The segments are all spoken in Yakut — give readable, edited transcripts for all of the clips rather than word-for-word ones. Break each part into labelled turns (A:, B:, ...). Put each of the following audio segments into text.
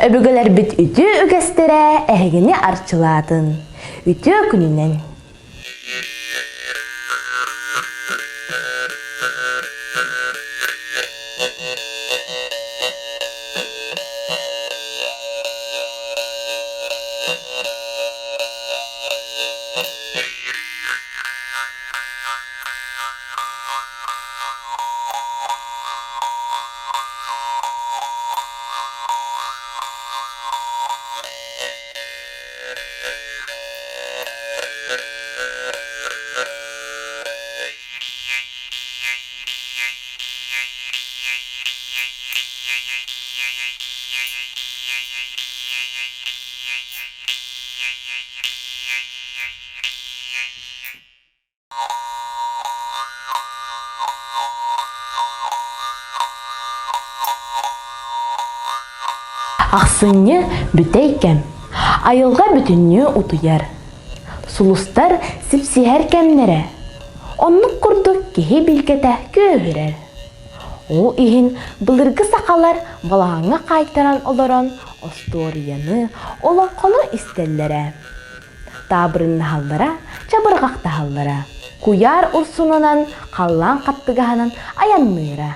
A: Өбүгэлэрбит үтүө үгэстэрэ эһигини арчылаатын. Үтүө күнүнэн! Ахсынньы бүтэй кэм. Айылҕа бүтүннүү утуйар. Сулустар сипсиһэр кэмнэрэ. Оннук курдук киһи билгэтэ күүһүрэр. Ол иһин былыргы сахалар балаҕаҥҥа хаайтаран олорон остуоруйаны, олоҥхону истэллэрэ. Таабырыннаһаллара, чабырҕахтаһаллара. Куйаар урсунунан, халлаан хаттыгаһынан айанныыра.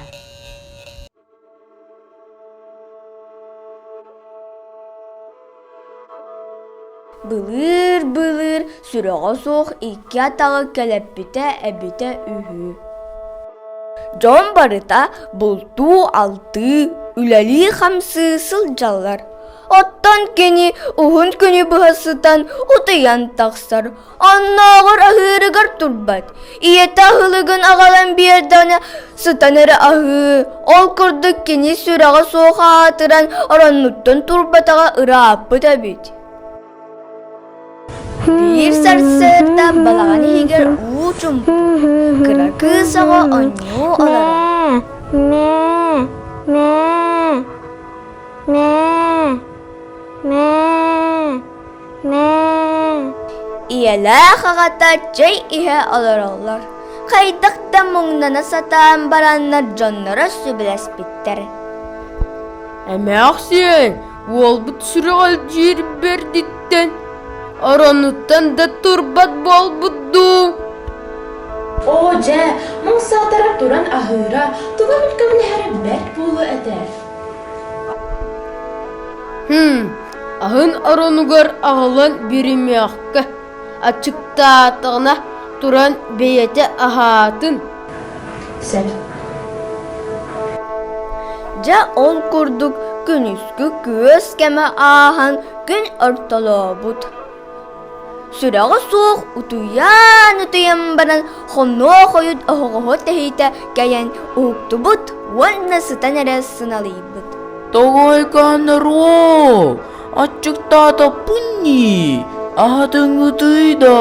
B: Былыыр-былыр сүрэҕэ суох икки атаҕы кэлэппитэ эбитэ үһү. Дьон барыта бултуу-алтыы, үлэлии-хамсыы сылдьаллар. Оттон кини уһун күнү быһа сытан утуйан тахсар, оннооҕор аһыырыгар турбат. Ийэтэ аһылыгын аҕалан биэрдэҕинэ сытан эрэ аһыы. Ол курдук кини сүрэҕэ суох аатыран ороннуттан турбатаҕа ырааппыт эбит. Биир сарсыарда балаҕан иһигэр уу чумпу, кыра кыыс оҕо оонньуу олорор.
C: Мээ, мээ, мээ, мээ, мээ.
B: Ийэлээх аҕата чэй иһэ олороллор. Хайдах да муҥнана сатаан бараннар дьонноро сөбүлэспиттэр.
D: Эмээхсиэн, уолбут сүрэҕэлдьиир бэрдиттэн, оронуттан да турбат буолбут дуу?
A: Оо дьэ, муҥ саатара туран аһыыра, тугу эмит көмөлөһөрө бэрт буолуо этэ.
D: Хм, аһын оронугар аҕалан биэримиэххэ, аччыктаатаҕына туран бэйэтэ аһаатын.
A: Сөп.
B: Дьэ ол курдук күнүскү күөс кэмэ ааһан күн ортолообут. Сүрэҕэ суох утуйаан-утуйан баран хомнуо хойут оһоҕоһо тэһиитэ кэйэн уһуктубут уонна сытан эрэ сыналыйбыт.
E: Тоҕойкоонноруо, аччыктаатахпын ньии, аһатыҥҥытый да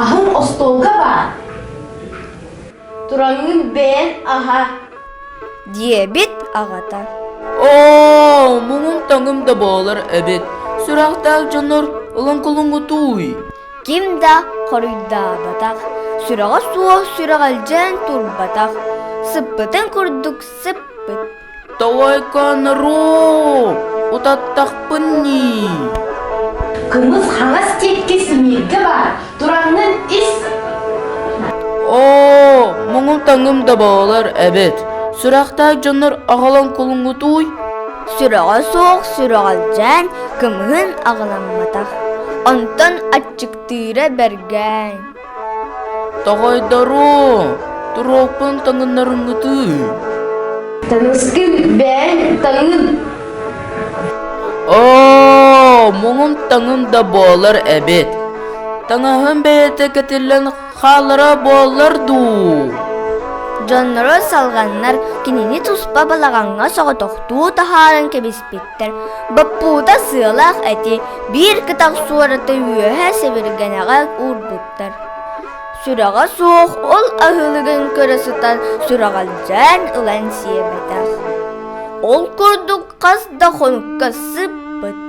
A: Аһыҥ остуолга баар.
D: Тураҥҥын бэйэҥ аһа
B: диэбит аҕата.
E: Оо, муҥум-таҥым да буолар эбит, сүрэхтээх дьоннор ылан кулуҥҥутууй.
B: Ким да хоруйдаабатах, сүрэҕэ суох сүрэҕэлдьээн турбатах, сыппытын курдук сыппыт.
E: Тоҕойкоонноруо, утаттахпын ньии.
A: Кымыс хаҥас диэки симииргэ баар, тураҥҥын ис.
E: Оо, муҥум-таҥым да буолар эбит, сүрэхтээх дьоннор аҕалан кулуҥҥутууй.
B: Сүрэҕэ суох сүрэҕэлдьээн кымыһын аҕыламматах, онтон аччыктыыра бэргээн.
E: Тоҕойдоруу, туруохпун таҥыннарыҥҥытыы.
D: Таныскын бэйэҥ таҥын.
E: Оо, муҥум-таҥым да буолар эбит. Таҥаһым бэйэтэ кэтиллэн хаалара буоллар дуу?
B: Дьонноро салҕаннар кинини туспа балаҕаҥҥа соҕотохтуу таһааран кэбиспиттэр. Боппуута сыалаах эти биир кытах суораты үөһэ сэбиргэнэҕэ уурбуттар. Сүрэҕэ суох ол аһылыгын көрө сытан сүрэҕэлдьээн ылан сиэбэтэх. Ол курдук хас да хонукка сыппыт.